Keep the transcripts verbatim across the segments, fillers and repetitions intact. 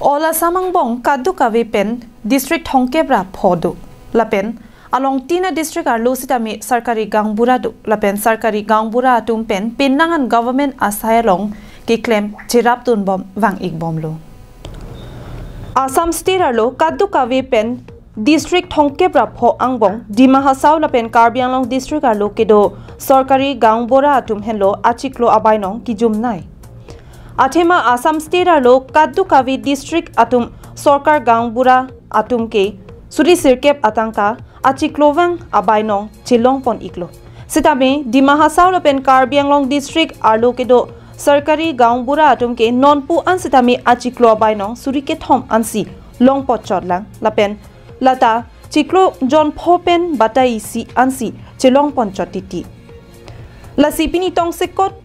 All Assam angbong kadokave pen district thomkep ra pho do. Lapen along tin a district arlo sitame sarkari gaonbura do. Lapen sarkari gaonbura atum pen penang an government asai along keklem cherapdunbom vang-ikbomlo. Assam state arlo kadokave pen district thomkep ra pho angbong Dima Hasao lapen Karbi Anglong district arlo kedo sarkari gaonbura atum henlo achiklo abainong kejumnei. Athema Assam state arlo kadokave district atum sarkar gaonbura atum ke suri sirkep atangka achiklo vang abainong chelongpon-iklo. Sitame Dima Hasao lapen Karbi Anglong district arlo kedo sarkari gaonbura atum ke nonpu an sitame achiklo abainong suri kethom ansi longpon chotlang lapen lata chiklo jon pho pen batai isi ansi chelongpon chot titi. Lasi pini tongsekot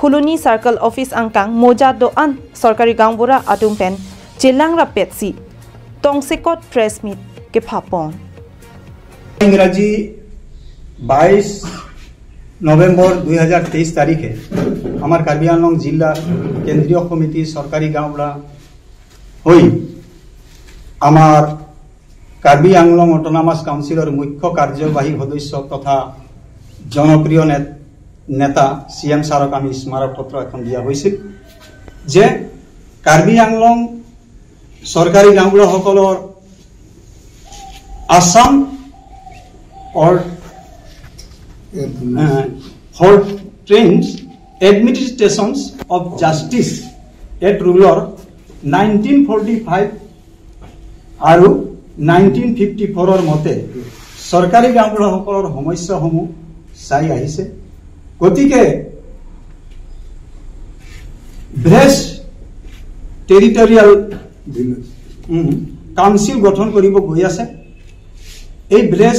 Phuloni Circle Office angkang moja do-an sarkari gaonbura atum pen chelang rapetsi tongsekot press meet kephapon. ইংরাজি বাইশ নভেম্বর দুই হাজার তেইশ তারিখে আমার কার্বি আংলং জিলা কেন্দ্রীয় কমিটি সরকারি গাঁওবুড়া হই আমার কাৰ্বি আংলং অট'নমাছ কাউন্সিলৰ মুখ্য কাৰ্যবাহী সদস্য তথা জনপ্ৰিয় নে-, নেতা চি এম ছাৰক আমি স্মাৰক পত্ৰ এখন দিয়া হৈছিল যে কাৰ্বি আংলং চৰকাৰী গাঁওবুঢ়াসকলৰ আছাম অৰ, আহ, অৰ্ডেনেন্স এডমিনিষ্ট্ৰেশ্যনছ অফ জাষ্টিছ এক্ট ৰুলৰ নাইনটিন ফৰ্টি ফাইভ আৰু নাইনটিন ফিফটি ফ'ৰৰ মতে চৰকাৰী গাঁওবুঢ়াসকলৰ সমস্যাসমূহ চাই আহিছে। গতিকে ভিলেজ টেৰিটৰিয়েল, উম, কাউন্সিল গঠন কৰিব গৈ আছে। এই ভিলেজ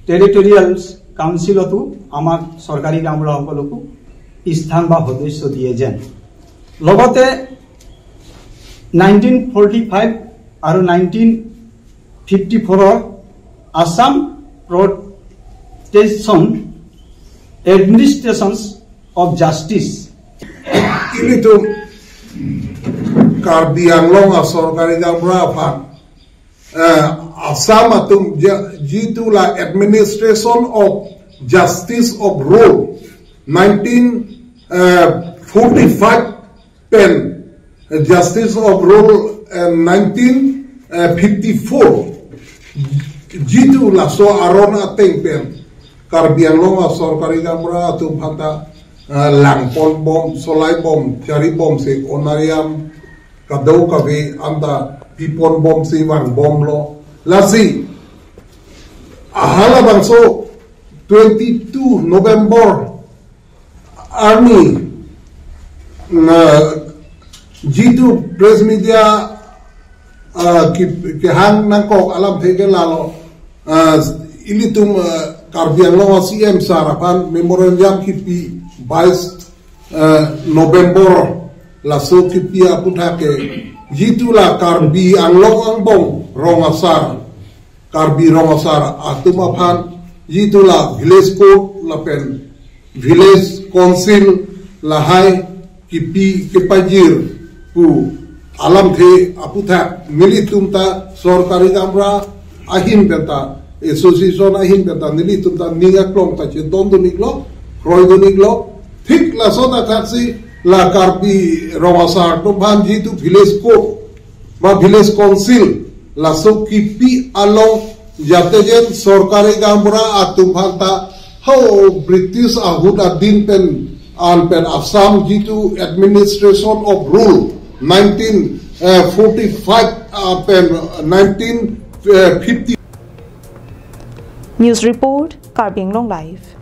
টেৰিটৰিয়েল কাউন্সিলতো আমাক চৰকাৰী গাঁওবুঢ়াসকলকো স্থান বা সদস্য দিয়ে যেন। লগতে নাইনটিন ফৰ্টি ফাইভ আৰু নাইনটিন ফিফটি ফ'ৰৰ আছাম প্ৰটেকশ্যন এডমিনিষ্ট্ৰেশ্যনছ of justice, ilitum Karbi Anglong a sorkari gaonbura aphan, eh, Assam atum ja-, jitu la Administration of Justice of Rule nineteen forty-five pen, eh, Justice of Rule, eh, nineteen fifty-four, jitu laso aron ateng pen Karbi Anglong a sorkari gaonbura atum aphanta, eh, langponbom, solaibom, charibomsi onariam kadokave anta piponbomsi vangbomlo. Lasi halabangso twenty-two November arni na jitu press media, ah, ki, kehang nangkok alamthe ke lalo, ah, ilitum, ah, Karbi Anglong C M sir aphan memorandum kipi bais, ah, November laso kipi aputhak ke jitu la Karbi Anglong angbong rong asar, Karbi rong asar atum aphan jitu la village court lapen village council lahai kipi kepajir pu alamthe aputhak nelitum ta sorkari gaonbura ahin penta, association ahin penta nelitum ta ning aklong ta chedondun-iklo, kroidun-iklo. Thik laso ta thaksi la Karbi rong asar atum aphan jitu village court ba village council laso kipi along jate jen sorkari gaonbura atum aphanta ho British ahut adin pen an pen Assam jitu Administration of Rule nineteen forty-five, ah, pen nineteen fifty. News report, Karbi Anglong Live.